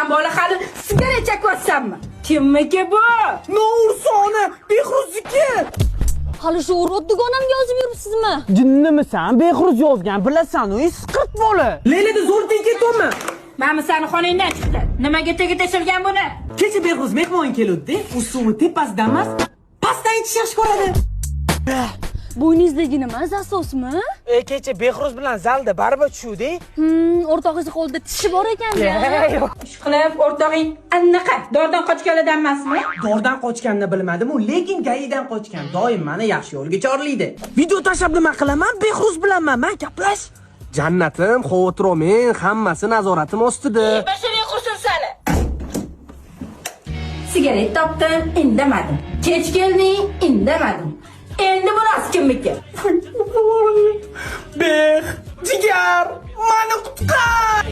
San bola hali sigaret chekyapsanmi? Kimniki bu? Noursoni, Behruzniki. Hali shu urod dugonamga yozib yuribsizmi? Jinnimisan? Behruz yozgan, bilasan, u isqirt bola. Leylada zo'r ketyapman. Mana sani xonangdan chiqdi. Nimaga tegi tashilgan buni? Kecha Behruz mehmon keluvdi, u suvni tepasidan emas, pastdan ichish yaxshi ko'radi. Bo'yningizdagi nima, zasosmi? E, kecha Behruz bilan zalda barba tushuvdik. O'rtog'ingizni qo'lida tishi bor ekan-da. Ish qilib o'rtog'ing anaqa dordan qochganlardan emasmi? Dordan qochganini bilmadim u, lekin GAIdan qochgan. Doim meni yaxshi yo'lga chorlaydi. Video tashlab nima qilaman? Behruz bilanman, man gaplash. Jannatim, xavotir olmang, hammasi nazoratim ostida. Basharing qursin sani. Sigaret topdim, indamadim. Kech kelding, indamadim. Endi bunasi kimniki? Beh, jigar, mani qutqar!